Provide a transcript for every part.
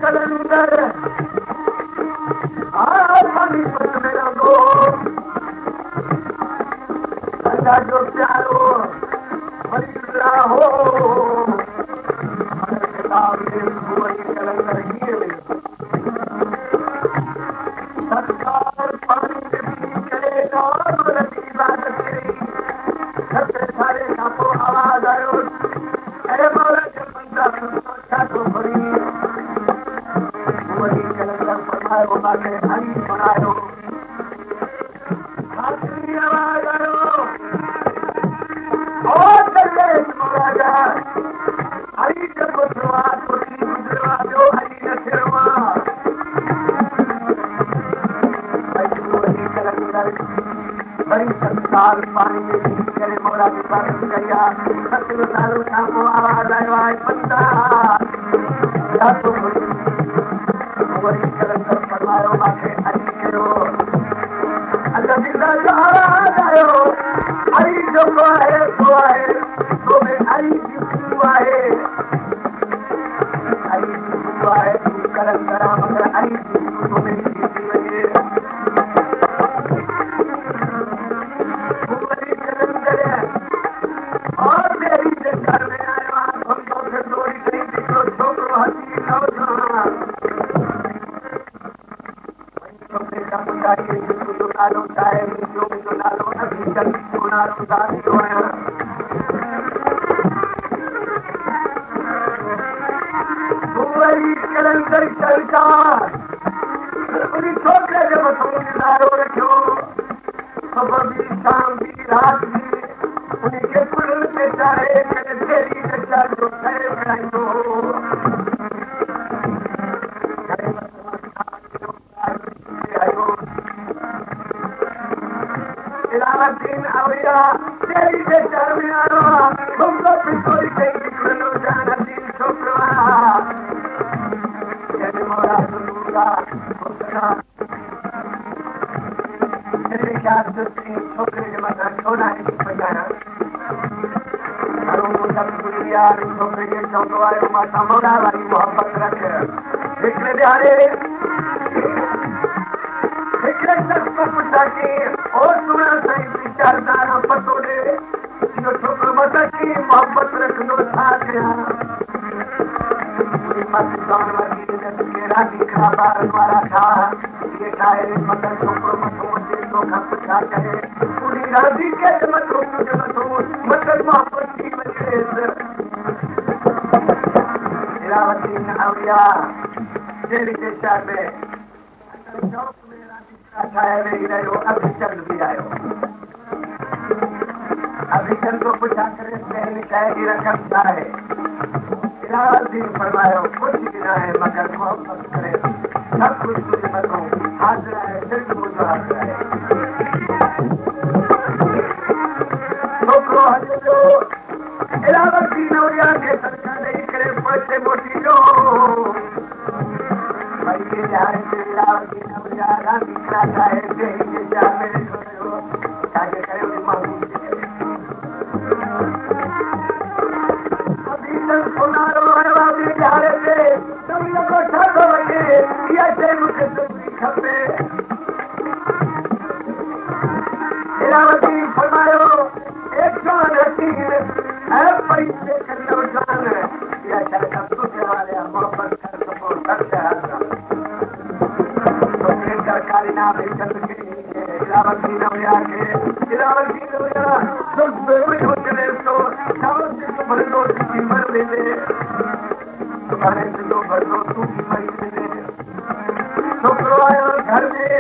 कलंदर पानीपत में रहंदो अल्लाह जो प्यारो वरी हो कलंदर हीअं सरकार पाणी में करे सत सारे खां पोइ आवाज़ आयो अरे मौला बंदा छा थो घुरी वरी कलंदर फरमायो मूंखे अली बणायो आख़िरी आवाज़ आयो ओ दरवेश मौला जा अली जेको थियो आहे सो थी गुज़रियो आहे ॿियो अली न थियणो आहे। कलंदर वरी संसार पाणी में थी करे मौला जी इबादत कई आहे। 7 सालनि खां पोइ आवाज़ आयो आहे बंदा छा थो घुरी वरी कलंदर फरमायो मूंखे अली कयो अल्लाह जो आवाज़ आयो अली जेको आहे सो आहे तो में अली जी बू आहे अली जी बू आहे तूं कलंदर आहे मगर अली जी बू तो में थी वञे। वरी कलंदर और मेरी जे घर में आयो आहे घुमंदो फिरंदो ॾिठई हिकिड़ो छोकिरो हसीन नौजवान छोकिरे खां पुछा तुंहिंजो नालो छा आहे? मुंहिंजो नालो अभिचंद सोनारो दास जो आहियां। वरी कलंदर सरकार उन छोकिरे जे मथां निज़ारो रखियो सुबुह बि शाम बि राति बि उनखे कुल्हनि ते चाढ़े करे देरी दशा जो सैर कराईंदो हो। इलामुद्दीन औलिया देरी जे शहर में आयो आहे घुमंदो फिरंदो ॾिठई हिकिड़ो नौजवान हसीन छोकिरो आहे जंहिं मौला जो नूर आहे हुस्न आहे। ख़्याल छोकिरे जे मथां छो न इश्क पचायां घणो गुज़री आहे छोकिरे खे चवंदो आयो मां सां मौला वारी मोहबत रख। हिकिड़े ॾिहाड़े हिकिड़े शख़्स खां पुछा की ओ सुहिणा साईं शहरदार पतो ॾे इहो छोकिरो मथां कीअं मोहबत रखंदो छा कयां? चवण लॻी कहिड़ा ॾीकरा ॿारनि वारा ठाह इहे ठाहे मगर छोकिरो मथो अचे तोखां पुछा करे पूरी राज़ी करे मथो तुंहिंजे मथो मगर मोहबत थी वञे। इलामुद्दीन औलिया जहिड़ी जे शहर में चौक में रांदीकरा ठाहे वेही रहियो। अभिचंद बि आयो। अभिचंद को पुछा करे पहिरीं शइ जी रक़म छा आहे? इलामुद्दीन फरमायो कुझु बि न आहे मगर मोहबत करे सभु कुझु तुंहिंजे मथां हाज़िर आहे सिर्फ़ मुंहिंजो हाज़िर आहे। छोकिरो हले पियो इलामुद्दीन औलिया खे सदका ॾेई करे पोइते मोटी वियो। भई ॾिहाड़े ते इलामुद्दीन औलिया रांदीकरा ठाहे देही जे शहर में वेठो रहियो छाजे करे उन महबूब जे करे। अभिचंद सोनारो आयो आहे ॿिए ॾिहाड़े ते चवण लॻो छा थो वञे इहा शइ मूंखे ज़रूरी खपे। इलामुद्दीन फरमायो एक जवान हसीन ऐं परी कर नौजवान इहा शइ सभु तुंहिंजे हवाले आहे मोहबत कर त पोइ सभु शइ हाज़िर आहे। छोकिरे सरकारी नाम अभिचंद खे इलामुद्दीन औलिया खे इलामुद्दीन औलिया चवे थो भरंदो थी मर वेंदे सुभाणे सिधो भरंदो तूं बि मरी वेंदे। छोकिरो आयो घर में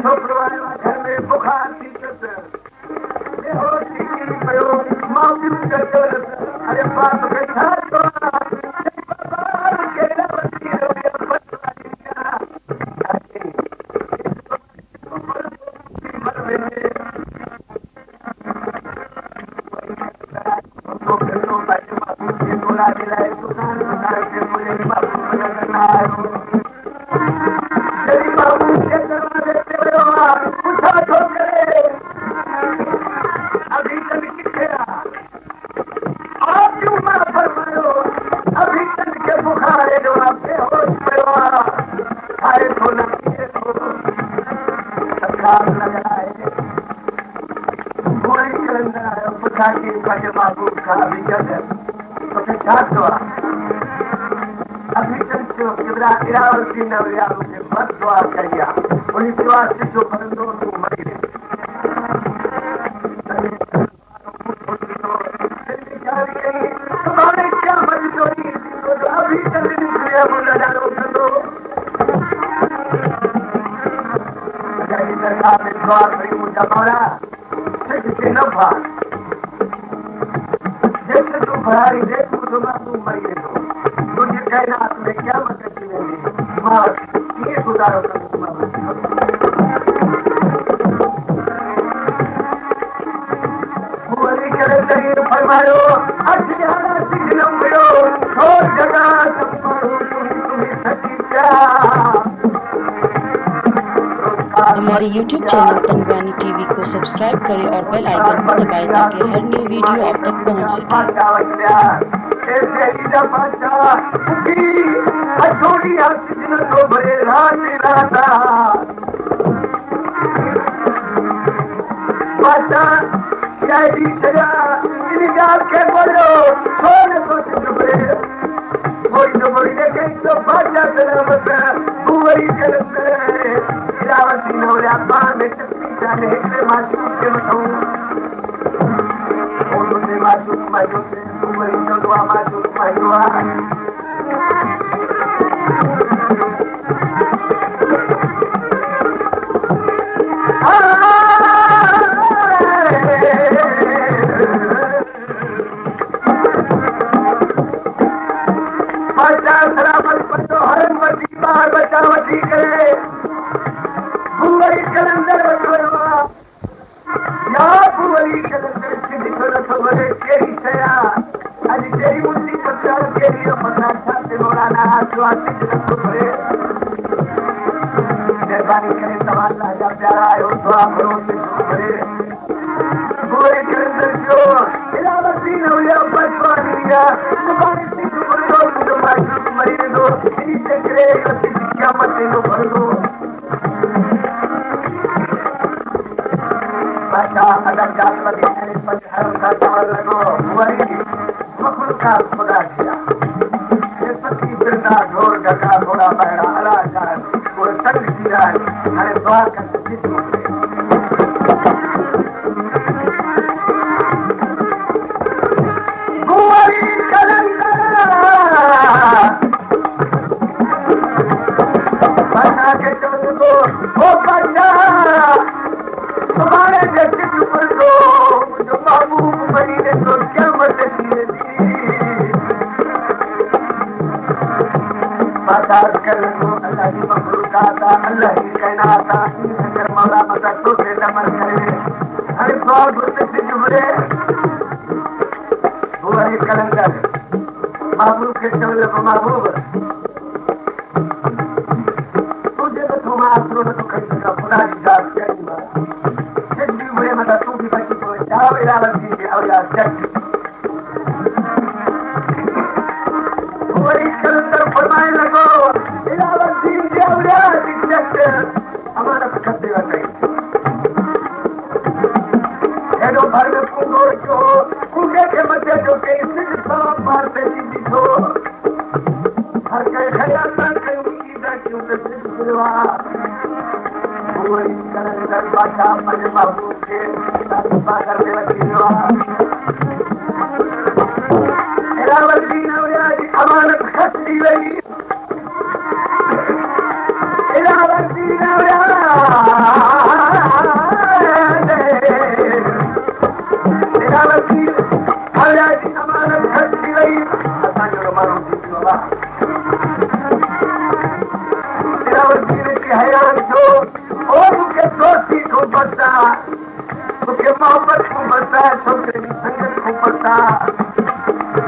छोकिरो आयो घर में बुखार थी पियुसि बेहोश थी किरी पियो। माउ पीउ चयोसि अरे बाप खे छा थियो आहे? بادشاهه کي پنهنجي محبوب کان اڀيچند توکي ڇا ٿيو آهي؟ اڀيچند چيو، قبلا اراوتي نه ويا مون کي بد دعا ڪئي آهي، ان چيو آهي سج اڀرندو تون مري ويندين. فرمايو، اٺ ڏهاڙا سج نه اڀريو، ڇو جڳا سڀ ماڻهو سمهي سمهي ٿڪي پيا. हमारे YouTube channel Tanwani TV को सब्सक्राइब करें और बेल आइकन को दबाएं ताकि हर न्यू वीडियो आप तक पहुंच सके। مهرباني ڪري توهان الله جا پيارا آهيو، دعا گهرو سج اڀري. مري ويندو، قيامت ايندو. بادشاهه ادب جات وڌي ڪري پنج هر سان چوڻ لڳو، وري مخلوقات خدا جي آهي. پکي پرندا، ڍور ڍڳا، گهوڙا ٻهڙا، الله جا اهي تنگ ٿي ويا آهن. هاڻي دعا ڪر ته سج اڀري. بادشاهه کي چوڻ لڳو، او بادشاهه، سڀاڻي جي سج اڀرندو، منهنجو محبوب مري ويندو، قيامت ٿي ويندي. بادشاهه عرض ڪرڻ لڳو، الله جي مخلوقات آ، الله جي ڪائنات آ، ائين نه ڪر مولا، متان توکي نه مر ڪري. هاڻي دعا گهر ته سج اڀري. هو وري قلندر محبوب کي چوڻ لڳو، محبوب، تنهنجي مٿان مان آسرو نٿو کڻي سگهان، خدا جي ذات ڪريم آ، سج به اڀري متان تون به بچي پوين. جاء اراوتي جي اولياء جج. هو وري قلندر فرمائڻ لڳو، اراوتي جي اولياء جي جج، امانت کسي ورتئي. هيڏو ڀر ۾ ڪونڊو رکيو هو، ڪونڊي کي مٿي جو ڪئي، سج صاف پار پئجي بيٺو. هر ڪنهن خيراتان ڪيون، عيدان ڪيون ته سج اڀريو آ. هو وري قلندر بادشاهه پنهنجي محبوب کي شاهي باغ ۾ وٺي ويو آ. اراوتي اولياء جي امانت کسجي وئي. اراوتي اراوتي اولياء جي امانت کسجي وئي. اسان جهڙو ماڻهو ٿي پيو آ. اراوتي کي حيران ٿيو، او مون کي دوستي کان بس آ، مون کي محبت کان بس آ، ڇوڪري جي سنگت کان بس آ.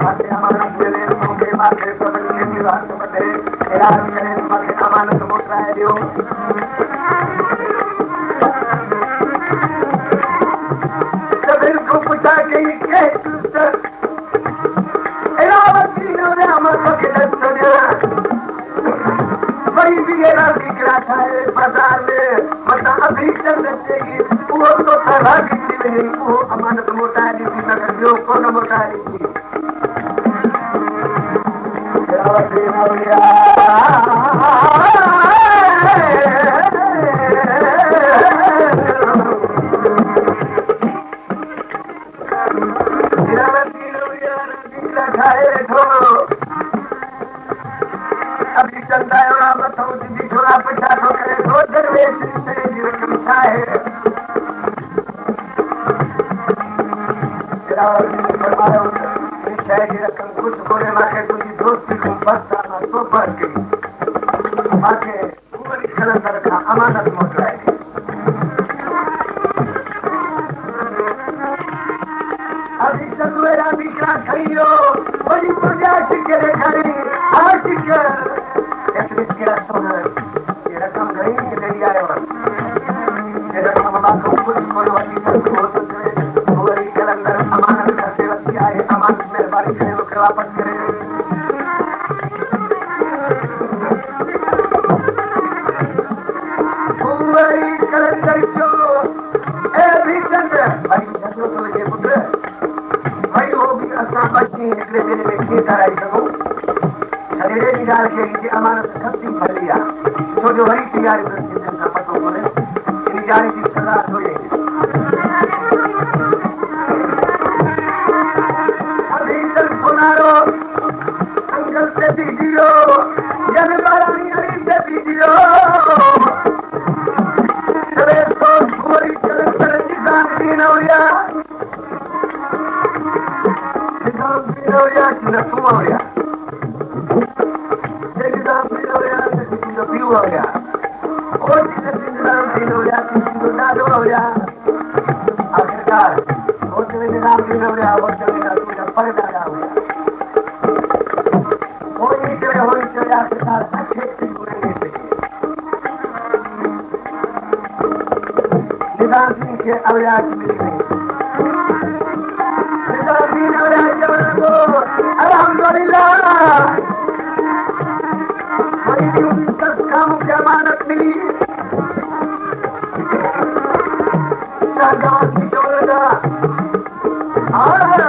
مون کي امانت ملي، توکي مون کي سڀني کي پيو هٿ ٻڌي ايلاز ڪري مون کي امانت موٽرائي ڏيو. سڀني کان پڇا ڪئي، ڪنهن چيس ته اراوتي نه ويا، مان توکي ڏس ٿو ڏيان. وري به اهڙا ڪڪڙا ٺاهي بازار ۾، متان اڀي چند اچي اهو توکان راضي ٿي. पहिरीं उहो अमानत मोटाए ॾींदी न त ॿियो कोन मोटाए ॾींदी। अमानत मोटाए अभी चंदुएरा बीकरा खणी वियो, वरी मुंहिंजा आशिक ॾेखारी आशिक कहिड़ा सोन रक़म घणी ॾेई आयो आहे। रक़म मां कुझु कोन वठी सघंदो, वरी कलंदर अमानत खसे वरिती आहे, अमानत महिरबानी करे मूंखे वापसि करे। वरी कलंदर चयो, ए अभिचंद, वरी झगड़ो थो लॻे पुट, वरी उहो बि असां ॿ ॾींहं हिकिड़े ॿिए में कीअं कराई सघूं? छॾे ॾे ॻाल्हि खे, हिते अमानत खपी भली आहे, छो जो वरी तयारी सां पतो कोन्हे, इन ॻाल्हि जी सज़ा थोरी। अभिचंद सोनारो अंगल ते बीठी वियो, जन बाराणी हरी ते बीठी वियो। आख़िरकार निज़ाम खे अवयाज मिली वई। निज़ाम अवयाज चवण लॻो, अल्हम्दुलिल्लाह, वरी खां मूंखे अमानत मिली। चवण लॻा, वरी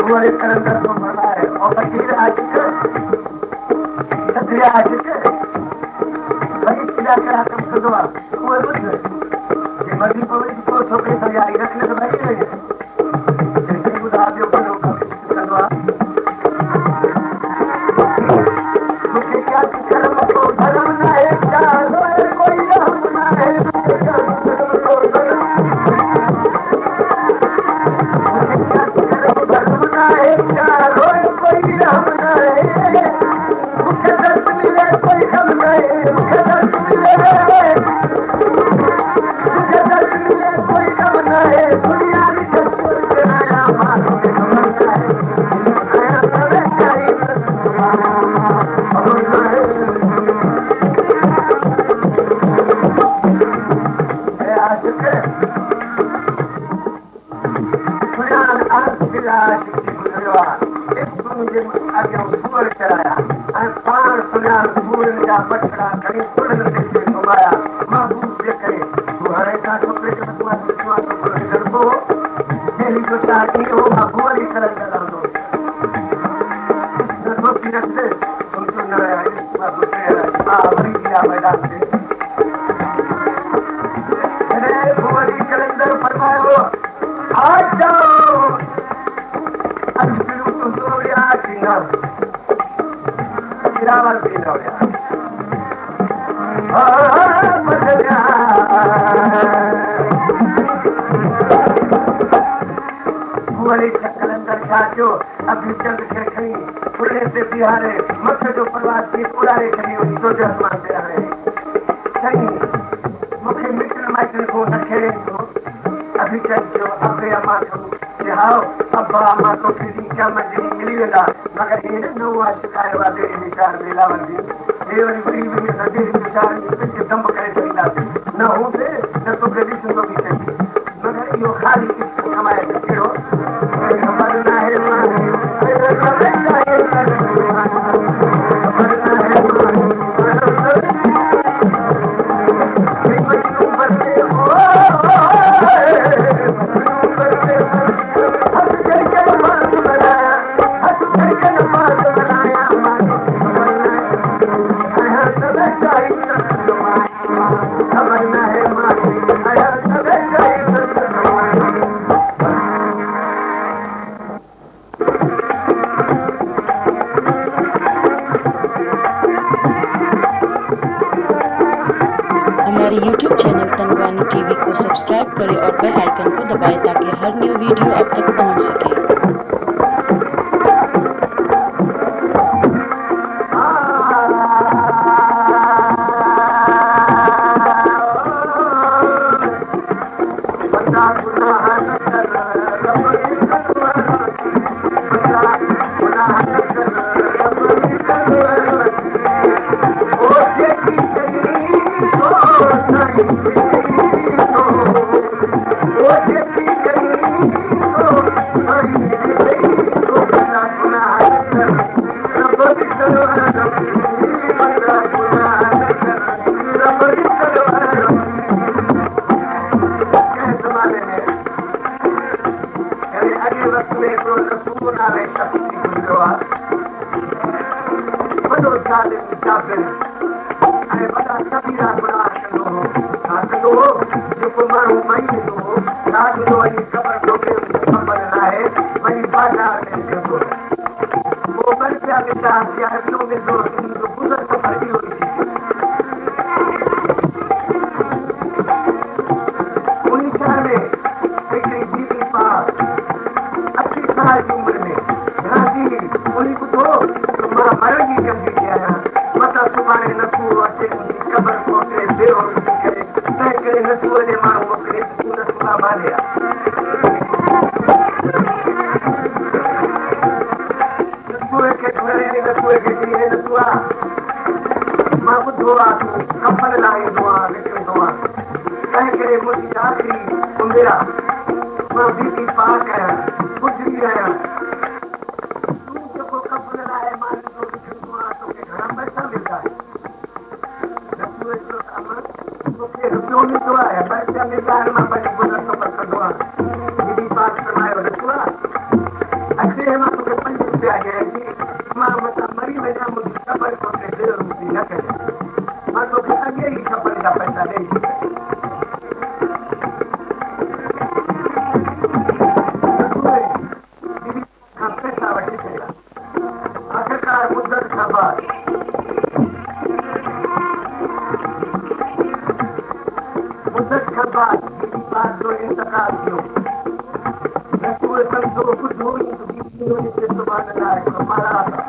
वरी कलंदर थो फरमाए, ओ फ़क़ीर आशिक, सधरिया आशिक, वरी किॾा कहिड़ा कम कंदो आहे, उहे ॿुध। जे मर्ज़ी पवे त पोइ छोकिरे सां यारी रख, न त भॼी वञे। ॿुधाए ॿियो कहिड़ो कमु कंदो आहे? मूंखे करम को धर्म नाहे, कोई रहम नाहे। कोई रहम नाहे, मूंखे दर्द मिले कोई गम नाहे। मूंखे दर्द मिले, मूंखे दर्द मिले कोई गम नाहे। दुनिया आया अॻियां सूअर चढ़ाया ऐं पाण सुञाण सूअरनि जा बछड़ा खणी कुलनि ते घुमाया महबूब जे करे। तूं हाणे छा छोकिरे खे ॿुधो आहे? लड़को दिल्ली जो छा ॾींहुं हो, मां भुअर ई कलंदर रहंदो नथो थी रख न वरी विया मैदान ते। जॾहिं भुअर ई कलंदर फरमायो, आ जाओ अॼु तुंहिंजो विया थींदा बिरावल थींदा हुया। वरी कलंदर छा थियो? अभिचंद खे खणी फुले ते बीहारे, मथे जो परवाज़ थी उॾारे छॾी, वञी चोटे आसमान ते हाणे खणी मूंखे मिटनि माइटनि खां न खेड़े थो। अभिचंद चयो अबे अम्मा खां, हाओ अब्बा अम्मा, तोखे ॾींहुं क़यामत जे ॾींहुं मिली वेंदा, मगर हे नओं आशिक आयो आहे दिल्ली शहर में इलावल दी, हे वरी वरी वञी असां दिल्ली जो शहर में दम करे छॾींदासीं, न हूंदे न तोखे ॾिसंदो बि सही, मगर इहो ख़ाली इश्क कमाए कहिड़ो ख़बर नाहे। ख़बर नाहे। हमारे YouTube channel Tanwani TV को सब्सक्राइब करें और बेल आइकन को दबाएं ताकि हर न्यू वीडियो आप तक पहुंच सके। वॾो ज़ालिम जाबिर ऐं वॾा कबीरा गुनाह कंदो हो। छा कंदो हो? जेको माण्हू मरी वेंदो हो, राति जो वञी क़बर ठोके ख़बर नाहे, वञी बाज़ार में विझंदो हो। पोइ ॿ रुपया मिलंदा, या रुपियो मिलंदो, जो गुज़र सफ़र इहो ई थी। उन शहर में हिकिड़ी बीबी पाक 80 साल जी उमिरि में राज़ी हुई। उन ॿुधो त मां मरण जी जंगी थी आहियां, मतां सुभाणे नसूरो अचे, मुंहिंजी क़बर खोटे बेहोश करे, तंहिं करे नसूर जे माण्हू मोकिले, तूं नसूरा मारे आ। नसूर खे घुराए, नसूर खे चई, नसूरा मां ॿुधो आहे तूं कफन लाहींदो आहे, विकिणंदो आहे, तंहिं करे मुंहिंजी आख़िरी उमिरि आहे, मां बीबी पाक आहियां, गुज़री आहियां, तूं जेको कफन लाहे मारींदो विकिणंदो आहे, तोखे घणा पैसा मिलंदा? नसूर चयो त अम्मा, मूंखे रुपियो मिलंदो आहे, ॿ रुपया मिलंदा आहिनि, मां पंहिंजो गुज़र सफ़र कंदो आहियां। बीबी पाक फरमायो, नसूरा अचे मां انتقال ٿيو. رسول سمجهو ٻڌو ئي ته بي بي ڏٺي سبحان الله هڪڙو محلات آ.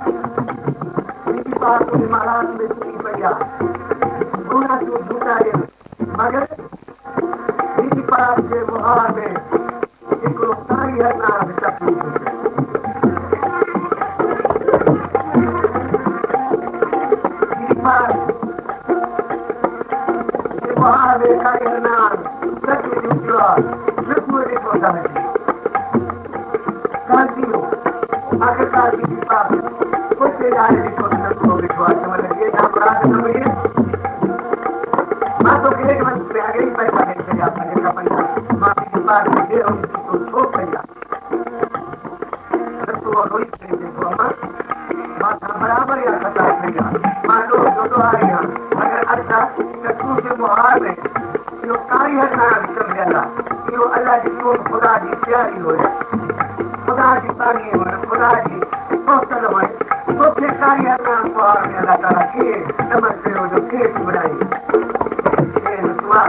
بي بي پاڪ ان محلات ۾ سمهي پئي آ. گهوڙا ٿيون جهوٽا ڏين مگر بي بي پاڪ جي مهار ۾ هڪڙو ڪاريهر نانگ تڪليف ٿو ڏئي. بي بي پاڪ جي مهار ۾ ڪاريهر نانگ تڪليف ٿيو آ. رسول ڏٺو دانهن ڪانه ٿيو. آخرڪار بي بي پاڪ پوئتي ڏاهي ڏٺو ته ننڍڙو ويٺو آهي. چوڻ لڳي، اي نامراد نه مڙين، مان توکي هيٺ وڃ ۾ اڳي ئي پئسا ڏئي ڇڏيا پنهنجي کپن جا. مان بي بي پاڪ جي بي حرمتي تو ڇو ڪئي آهي؟ رسول روئي ڪري چئي ٿو، امان! مان کان برابر اها خطا ٿي آهي. مان ڏوهه جو ڏوهاري آهيان. مگر عرض آ ته تنهنجي مهار ۾ اهو ڪاريهر نانگ چنبڙيل آ. اهو الله جي قوم خدا جي پياري هئي، خدا جي ٻانهي هئي، خدا جي پهتل هئي. توکي ڪاريهر نانگ مهار ۾ الله تعاليٰ ڪيئن امر ڪيو جو ڪيئن چنبڙائين؟ اي رسوا!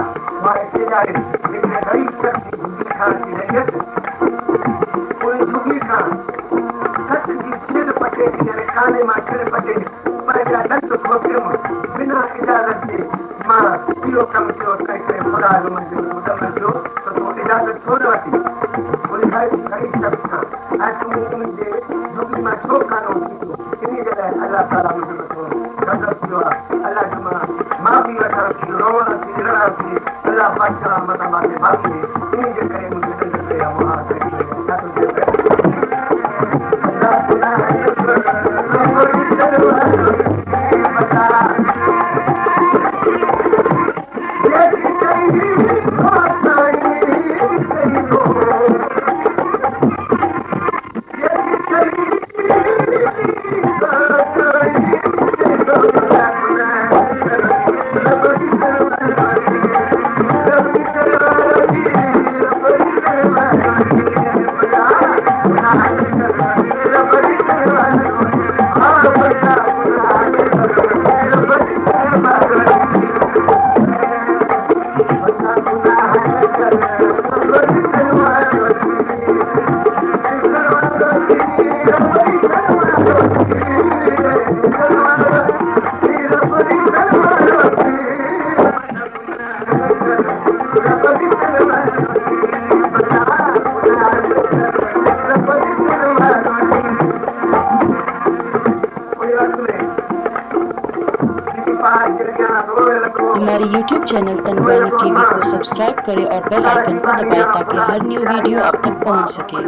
ماري سيڄاري هڪڙي غريب شخص جي جهڳي کان اچي لڳيس. ان جهڳي کان ڪک جي ڇير پٽي ٿي يعني ڪاني مان ڇير پٽي پنهنجا ڏند کوٽيم بنا اجازت جي. مان اهو ڪم ڪيو تنهن ڪري خدا جو منهنجو اهو ڪم ٿيو ته تو اجازت ڇو نه ورتي ان غريب شخص کان ۽ تون ان جي جهڳي مان ڇو ڪانو چٽيو؟ انهيء جي لاء الله تعاليٰ منهنجو مٿو غضب ٿيو آهي. الله جو مان معافي وٺان ٿي، روئان ٿي، رڙان ٿي، الله بادشاهه متان مان کي معافي ڏي، انهيء جي ڪري منهنجي ڏند تي اها مهار پئجي وئي آهي. ڇا ٿو چئي پيو؟ हमारे YouTube channel Tanwani TV को सब्सक्राइब करें और बेल आइकन को दबाएं ताकि हर न्यू वीडियो आप तक पहुंच सके।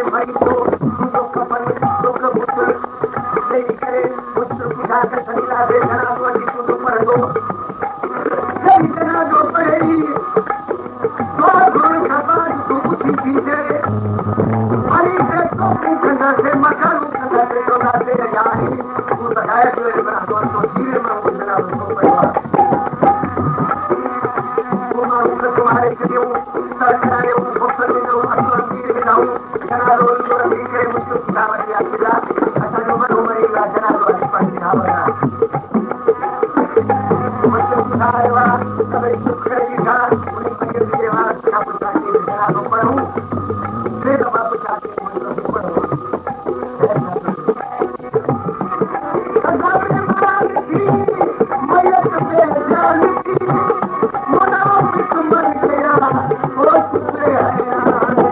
جڏهن مري پيو، تنهنجو ڪفن توکي غسل ڏيئي ڪري غسل پڇا ڪري ڇڏينداسين، جنازو اچي تنهنجو پڙهندو. جڏهن جنازو پڙهي دعا گهرڻ کان بعد تون اٿي بيهجي، وري ڪري توکون ڪنداسين، مڪانون ڪنداسين، چونداسين يا علي تون ته غائب ٿي وئين پر تو جيئري ماڻهوء جو جنازو ڇو پڙهيو آهي؟ پوء ماڻهو کي سمهاري ڇڏيائون، سر ڪڍايائون، غسل ڏنائون، اصل تير وڌائون، جنازو ايندو رهيو.